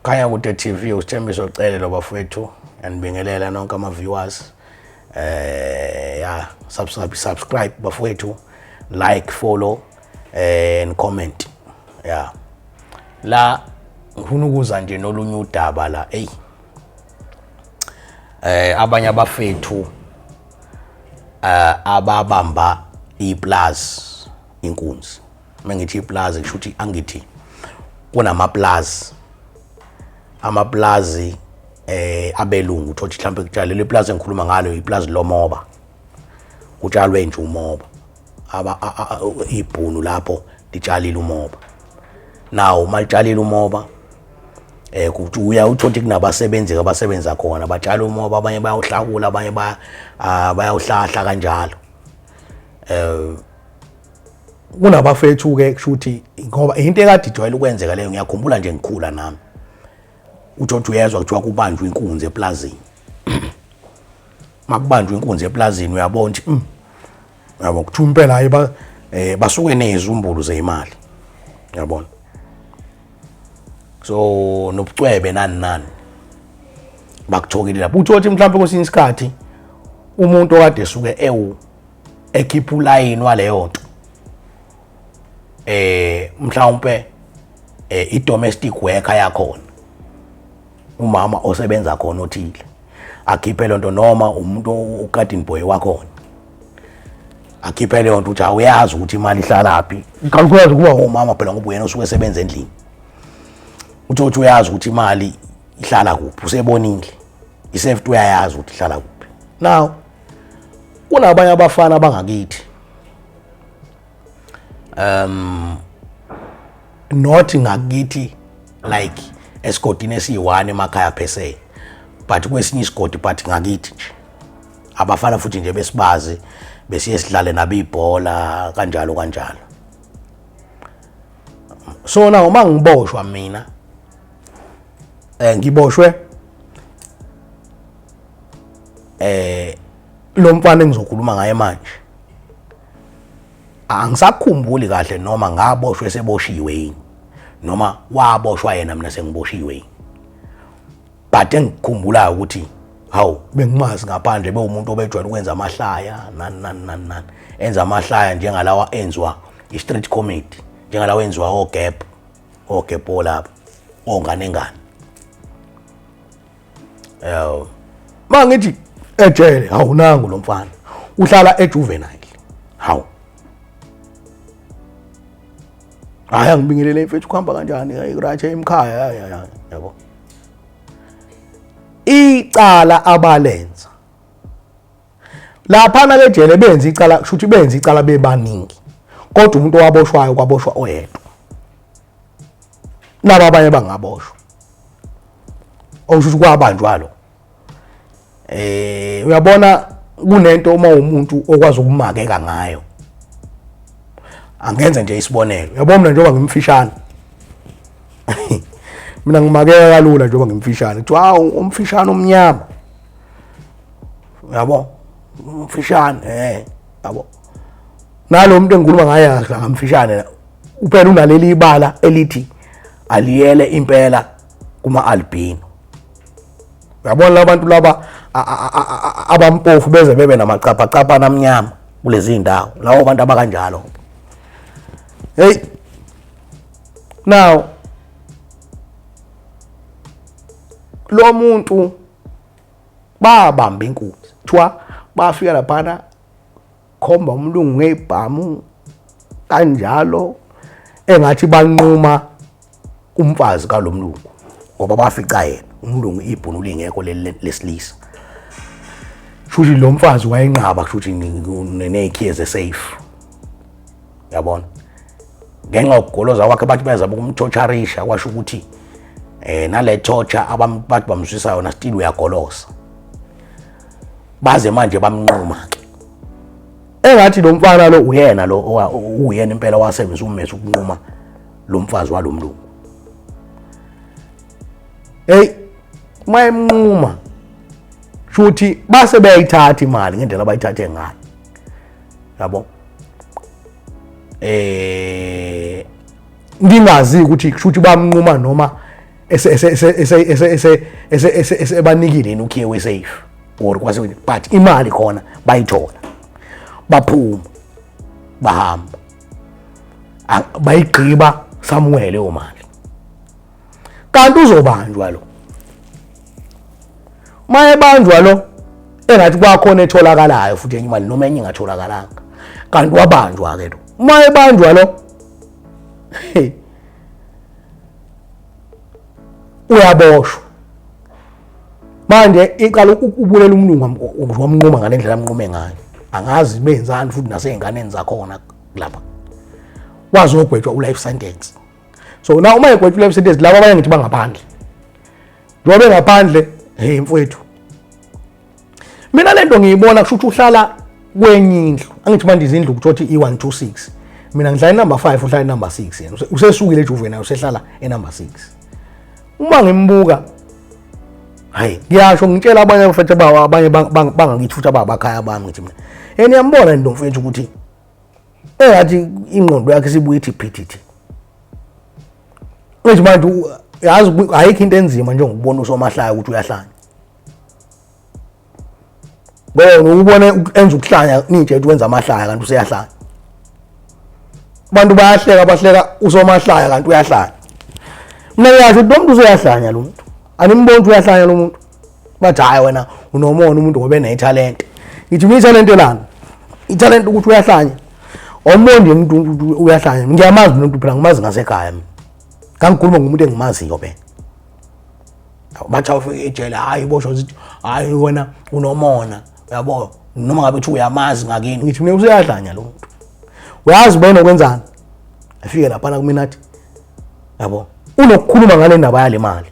Khanya Kude TV uSithembiso Cele lo bafowethu yanibingelela nonke ama viewers ya subscribe subscribe bafowethu, like, follow and comment. Ya, la ngifuna ukuza nje nolunye udaba la. Ey, abanye abafethu ababamba iplus inkunzi. Mengithi iplazi, kusho ukuthi angithi kunamaplazi, amaplazi abelungu. Uthothi mhlawumbe kutshalelwe iplazi engikhuluma ngalo, iplazi lomoba, kutshalwe nje umoba, aba ibhunu lapho litshalile umoba. Now uma litshalile umoba, kuthi uya uthothi kunabasebenzi abasebenza khona, batshala umoba, abanye bayawuhlakula, abanye bayawuhlahla kanjalo. Kunabafethu ke, kusho ukuthi ngoba into ekade ijwayele ukwenzeka leyo, ngiyakhumbula nje ngikhula nami, uthi uthi uyezwa kuthiwa kubanjwe inkunzi eplazini. Makubanjwe inkunzi eplazini, uyabona ukuthi yabo, kuthiwa impela hayi, ba basuke nezizumbulu zeyimali, yabona, so nobucwebe nani nani bakuthokile lapho. Uthi mhlawumbe kwesinye isikhathi umuntu okade esuke ewu ekhipha ulayini waleyo nto, mhlawumbe i-domestic worker yakhona, umama osebenza khona othile akhiphe lonto, noma umuntu ugarden boy wakhona akhiphe leyo nto, ukuthi awuyazi ukuthi imali ihlalaphi. Kakhulukazi kuba umama phela, ngoba uyena osuke esebenza endlini. Uthi uyazi ukuthi imali ihlala kuphi, usebonile isafety, uyayazi ukuthi ihlala kuphi. Now kunabanye abafana abangakithi, not ngakithi like esigodini esiyi-1 emakhaya per se, but kwesinye isigodi, but ngakithi nje, abafana futhi nje besibazi, besiye sidlale nabo ibhola kanjalo kanjalo. So now uma ngiboshwa mina, ngiboshwe lo mfana engizokhuluma ngaye manje, angisakhumbuli kahle noma ngaboshwe seboshiwe yini, noma waboshwa yena mina sengiboshiwe yini, but engikukhumbulayo ukuthi hawu, bengimazi ngaphandle bewumuntu obejwayele ukwenza amahlaya nani nani nani nani, enza amahlaya njengalawa enziwa i-street comedy, njengalawa enziwa ogap ogepo lapho ongane ngane. Yawo, mangithi ejele, hawu, nangu lo mfana uhlala ejuvenile. Hawu, hayi, angibingelele mfethu, kuhamba kanjani? Hayi, right, emkhaya, hayi hayi, yabo, icala abalenza laphana ke jele, benza icala, kusho ukuthi benza icala bebaningi, kodwa umuntu owaboshwayo kwaboshwa oyedwa, laba abanye bangaboshwa, okusho ukuthi kwabanjwa lo. Uyabona, kunento uma umuntu okwazi ukumakeka ngayo. Angenze nje isibonelo, uyabona, mina njengoba ngimfishane, mina ngimakeka kalula njengoba ngimfishane, kuthiwa hawu, umfishane omnyama, uyabo, umfishane, yabo. Nalo muntu engikhuluma ngaye akamfishane, uphela unaleli ibala elithi aliyele impela kuma albino. Uyabona labantu laba abampofu beze bebe namacapha namnyama kulezi ndawo, lawo bantu abakanjalo. Hey, now lo muntu babamba inkunzi, kuthiwa bafika laphana, khomba umlungu ngezibhamu kanjalo, engathi banquma umfazi kalomlungu, ngoba bafica yena umlungu ibhunu lingekho lesilisa. Shuthi lo mfazi wayenqaba, kushuthi nezikhiye zesafe, yabona, ngenxa yokugoloza kwakhe. Bathi bayazama ukumtorturisha, kwasho ukuthi nale torture abathi bamzwisa yona, still uyagolosa, baze manje bamnquma ke. Engathi lo mfana lo uyena lo uyena impela wasebenzisa ummese ukunquma lo mfazi walomlungu. Hey, mayemnquma, shuthi base beyayithatha imali ngendlela abayithathe ngayo, yabo. Ngingazi ukuthi kushuthi bamnquma noma esebanikile yini ukhiye we-safe or kwase, but imali khona bayithola, baphuma bahamba bayigqiba somewhere leyo mali. Kanti uzobanjwa lo, uma ebanjwa lo engathi kwakhona etholakalayo futhi enye imali noma enye ingatholakalanga, kanti wabanjwa-ke lo. Uma ebanjwa lo uyaboshwa manje, iqala ukubulela umlungu wamnquma ngale ndlela amnqume ngayo, angazi benzani futhi nasey'nganeni zakhona lapha, wazogwetshwa u-life sentence. So now uma egwetshwa u-life sentence, laba abanye ngithi bangaphandle, njengoba bengaphandle, hey mfowethu, mina lento ngiyibona kusho ukuthi uhlala kwenye indlu. Angithi manje izindlu kuthiwa i-1 2 6, mina ngihlala inumber 5, uhlala inumber 6, yena usesukile ejuvenile, usehlala enumber 6. Uma ngimbuka, hayi, ngiyasho ngitshela abanye abafethu bawo, abanye bangakithi futhi ababakhaya bami, ngithi mina yena niyambona nto mfethu ukuthi engathi ingqondo yakhe sibuye ithi phithithi. Ngithi manje yazi ayikho into enzima njengokubona usomahlaya ukuthi uyahlanya. Bona ubone enza ukuhlanya, ninje ukuthi wenza amahlaya kanti useyahlanya. Abantu bayahleka, bahleka usomahlaya kanti uyahlanya. Mina ngiyasho ukuthi lo muntu useyahlanya, lo muntu animboni ukuthi uyahlanya lo muntu. Bathi hhayi, wena unomona, umuntu ngoba enethalente. Ngithi mina ithalente lani? Ithalente ukuthi uyahlanya? Awumboni nje umuntu ukuthi uyahlanya. Ngiyamazi umuntu phela, ngimazi ngasekhaya mina, ngangikhuluma ngomuntu engimaziyo phela. Bathi awufike ejele, hhayi boshwa, zithi hhayi wena unomona, uyabo, noma ngabe uthi uyamazi ngakini. Ngithi mina useyahlanya lo muntu. Uyazi ubona kwenzani, afike laphana kumina athi yabo unokukhuluma ngale ndaba yale mali,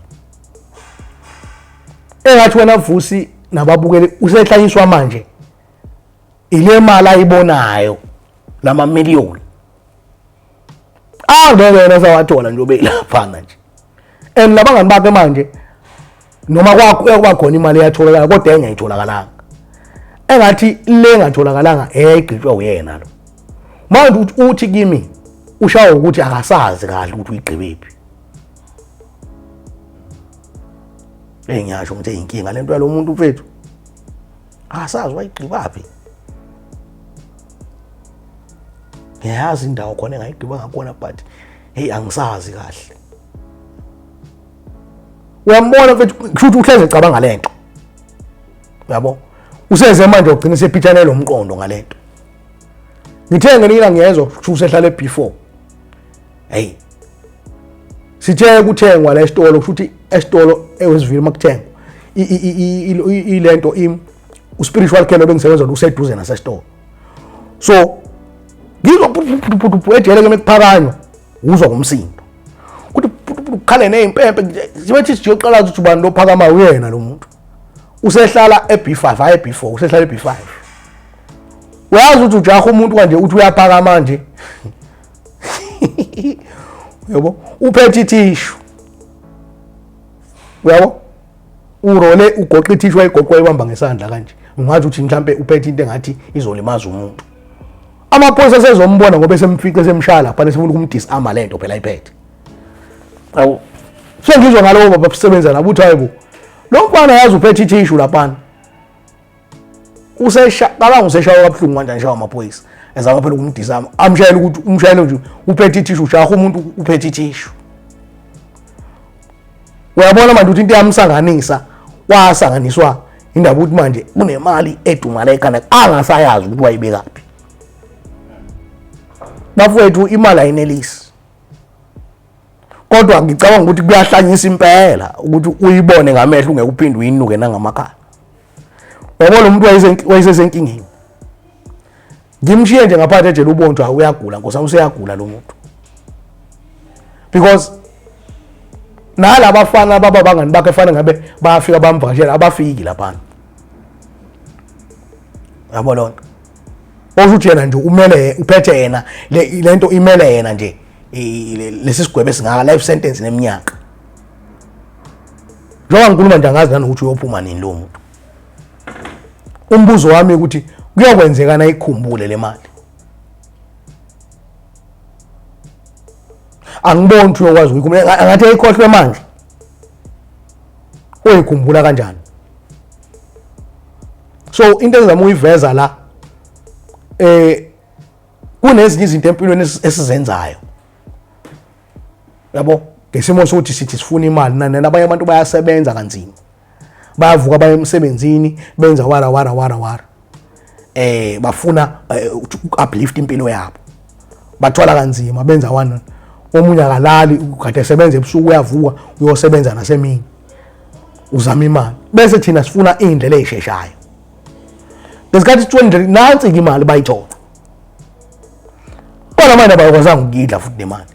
engathi wena Vusi nababukeli usehlanyiswa manje ile mali ayibonayo, lama miliyoni angeke yena sawathola nje ubelaphana nje. And labangani bakhe manje, noma kwaba khona imali eyatholakala kodwa engayitholakalanga, engathi le engatholakalanga eyayigqitshwa uyena lo. Manje uthi kimi ushawa ukuthi akasazi kahle ukuthi uyigqibephi. Engiyasho ukuthi inkinga lento yalo muntu mfethu, akasazi wayigqibaphi. Ngiyayazi indawo khona engayigqiba ngakhona, but hey, angisazi kahle. Uyambona mfethu, kusho ukuthi uhleze ecabanga lento, uyabo, useze manje ugcina sephithanele umqondo ngalento. Ngithe ngelinye ilanga ngiyezwa kusho usehlala e-B4. Hey, sithe kuthengwa la esitolo, kusho ukuthi esitolo eWestville makuthengwa ilento u-spiritual care bengisebenza useduze nasesitolo. So ngizwa ejele ke mekuphakanywa, uzwa ngomsindo kuthi kukhale nezimpempe, sibethi siyoqala ukuthi ubani lo phakama, uyena lo muntu usehlala e-B5, hayi e-B4, usehlala e-B5. Uyazi ukuthi ujaha umuntu kanje, uthi uyaphakama nje, uyabo, uphethe ithishu, uyabo, urole ugoqa ithishu, wayigoqa wayibamba ngesandla kanje, ungathi uthi mhlambe uphethe into engathi izolimaza umuntu. Amaphoyisa asezombona ngoba esemfice esemshaya lapha, esefuna ukumdisarma lento phela ayiphethe. Awu, sengizwa ngalowo baba busebenza nabo uthi hayibo, lo mfana yazi uphethe ithishu laphana, usesha cabanga useshawa kabuhlungu kanjani, shawa amaphoyisa ezama phela ukumdisarma, amshayela ukuthi umshayele nje uphethe ithishu, ujaha umuntu uphethe ithishu. Uyabona manje ukuthi into yamsanganisa, wasanganiswa indaba ukuthi manje kunemali edumala ekhanda angasayazi ukuthi wayibekaphi. Bafowethu, imali ayinelisi, kodwa ngicabanga ukuthi kuyahlanyisa impela ukuthi uyibone ngamehlo ungeke uphinde uyinuke nangamakhala. Wabona umuntu wayesesenkingeni, ngimshiye nje ngaphandle ejele, ubonto uyagula, nkosi, useyagula lo muntu, because nalabafana baba bangani bakhe fanele ngabe bayafika bamvakashela, abafiki laphana, yabo. Lonto osho ukuthi yena nje umele uphethe yena lento imele yena nje lesi sigwebo esingaka, life sentence neminyaka. Njengoba ngikhuluma nje angazi nanokuthi uyophuma nini lo muntu. Umbuzo wami ukuthi kuyokwenzeka na ikhumbule le mali? Angiboni ukuthi uyokwazi ukuyikhumbula, angathi ayikhohlwe manje. Uyikhumbula kanjani? So into engizama ukuyiveza la, kunezinye izinto empilweni esizenzayo, yabo, ngesimo sokuthi sithi sifuna imali, nani abanye abantu bayasebenza kanzima, bayavuka baye emsebenzini, benza wara wara wara wara, bafuna uku-uplift impilo yabo, bathwala kanzima, benza wani. Omunye akalali, kade esebenza ebusuku, uyavuka uyosebenza nasemini, uzama imali. Bese thina sifuna iy'ndlela ey'sheshayo. Ngesikhathi sithiwa indlela nansi-ke imali bayithola, kodwa manje abakwazanga ukuyidla futhi nemali.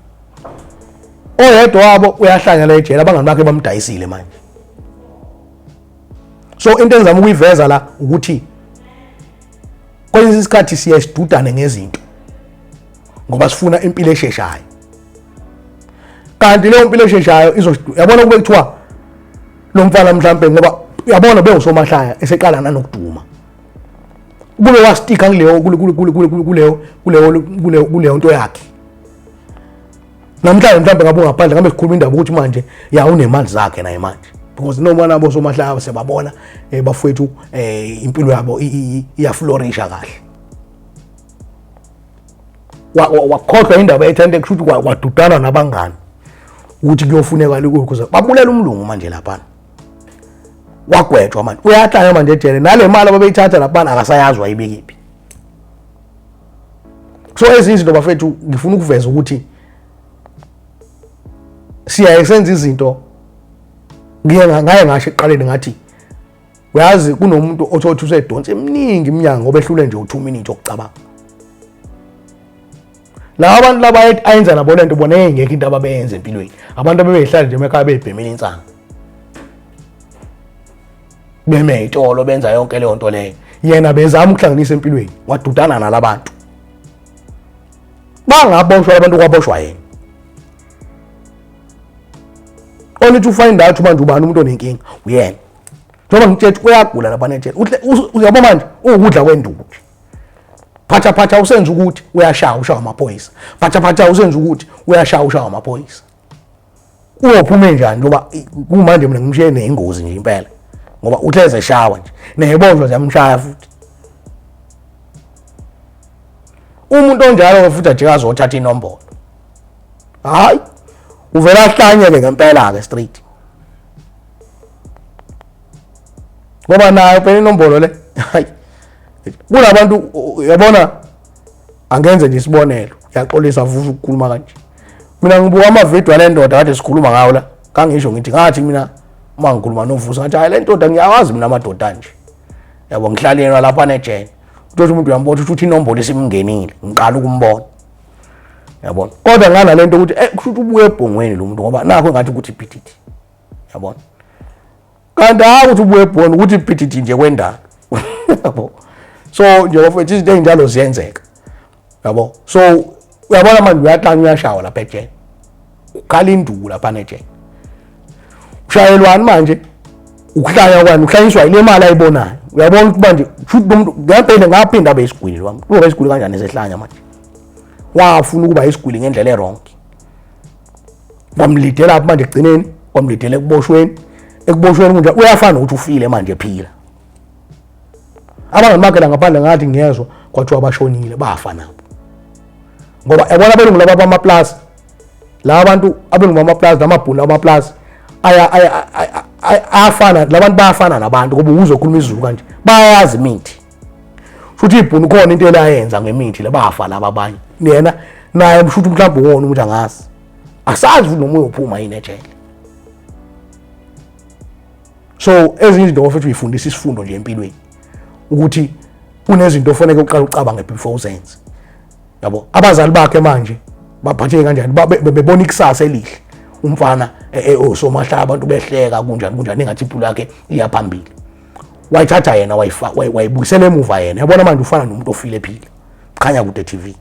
Oyedwa wabo uyahlanya la ejele, abangani bakhe bamdayisile manje. So into engizama ukuyiveza la ukuthi kwesinye isikhathi siye sidudane ngezinto ngoba sifuna impilo esheshayo, kanti leyo mpilo esheshayo yabona kube kuthiwa lo mfana mhlampe, ngoba uyabona bengusomahlaya eseqala nanokuduma, kube wastika kuleyo kuleyo kuleyo kuleyo kuleyo nto yakhe, namhlanje mhlambe ngabe ungaphandle, ngabe sikhuluma indaba ukuthi manje ya unemali zakhe naye manje, because noma nabo somahlaya sebabona bafowethu, impilo yabo iyaflourisha kahle. Wakhohlwa indaba ethente, kusho ukuthi kwadudana nabangani ukuthi kuyofuneka ukuze babulela umlungu manje laphana. Wagwetshwa manje, uyahlanya manje ejele, nale mali ababeyithatha laphana akasayazi wayibekiphi. So ezinye izinto bafethu, ngifuna ukuveza ukuthi siyaye senza izinto. Ngiye ngaye ngasho ekuqaleni ngathi uyazi kunomuntu othothi usedonsa eminingi iminyaka ngoba ehlule nje u2 minutes okucabanga. Laba bantu laba ayenza nabo lento bona engekho into ababeyenza empilweni, abantu abebeyihlala nje emakhaya beyibhemela insangu, beme ey'tolo, benza yonke leyo nto leyo. Yena bezama ukuhlanganisa empilweni, wadudana nalabantu, bangaboshwa abantu, kwaboshwa yena, only to find out manje ubani umuntu onenkinga, uyena. Njengoba ngitshela, uyagula lapha ejele, uyabo manje uwukudla kwenduku nje. Phatha phatha usenza ukuthi uyashaya, ushaya amaphoyisa. Phatha phatha usenza ukuthi uyashaya, ushaya amaphoyisa. Uyophume njani ngoba kumanje mina ngimshiye nengozi nje impela, ngoba uhleze eshawa nje, neboshwa ziyamshaya futhi. Umuntu onjalo futhi ajika azothatha inombolo, hayi uvela ahlanyeke ngempela ke straight, ngoba nayo phela inombolo le. Hayi, kunabantu, uyabona, angenze nje isibonelo, ngiyaxolisa futhi ukukhuluma kanje. Mina ngibuka amavidiyo ale ndoda kade sikhuluma ngawo la, kangisho ngithi ngathi mina uma ngikhuluma noVusi ngathi hayi le ndoda ngiyawazi mina amadoda nje, yabo, ngihlalelwa lapha nejele. Uthi umuntu uyambona ukuthi inombolo isimngenile, ngiqala ukumbona, yabona. Kodwa ngana lento ukuthi kusho ukuthi ubuye ebhongweni lo muntu, ngoba nakho engathi ukuthi phithithi, yabona. Kanti hayi ukuthi ubuye ebhongweni, ukuthi phithithi nje kwendalo, yabo. So nje bafethu, izinto ey'njalo ziyenzeka, yabo. So uyabona manje uyaklanya, uyashawa lapha ejele, ukhala induku lapha nejele, ushayelwani manje? Ukuhlanya kwani? Uhlanyiswa yile mali ayibonayo. Uyabona ukuthi manje shuthi lo muntu ngempela ngaphinda abe isigwili wami, uyoba isigwili kanjani esehlanya manje? Wafuna ukuba isigwili ngendlela e-wrong, kwamlidela apho manje ekugcineni, kwamlidela ekuboshweni. Ekuboshweni kunje uyafana ukuthi ufile manje ephila. Abangani bakhe la ngaphandle ngathi ngiyezwa kwathiwa bashonile, bafa nabo, ngoba yabona abelungu laba bamaplasi, laba bantu abelungu bamaplasi namabhunu amaplasi ayafana, labantu bayafana nabantu ngoba uzokhuluma isiZulu kanje, bayazi imithi futhi ibhunu khona into elayenza ngemithi le, bafa laba abanye. Yena naye mshuthi mhlawumbe uwona ukuthi angazi, asazi futhi noma uyophuma yini ejele. So ezinye izinto futhi uyifundisa isifundo nje empilweni ukuthi kunezinto ofanele uqale ucabange before uzenze, yabo. Abazali bakhe manje baphatheke kanjani? Bebona ikusasa elihle, umfana osomahlaya, abantu behleka, kunjani kunjani, engathi impilo yakhe iyaphambili. Wayithatha yena wayibuyisela emuva yena, yabona manje ufana nomuntu ofile ephila. Khanya Kude TV.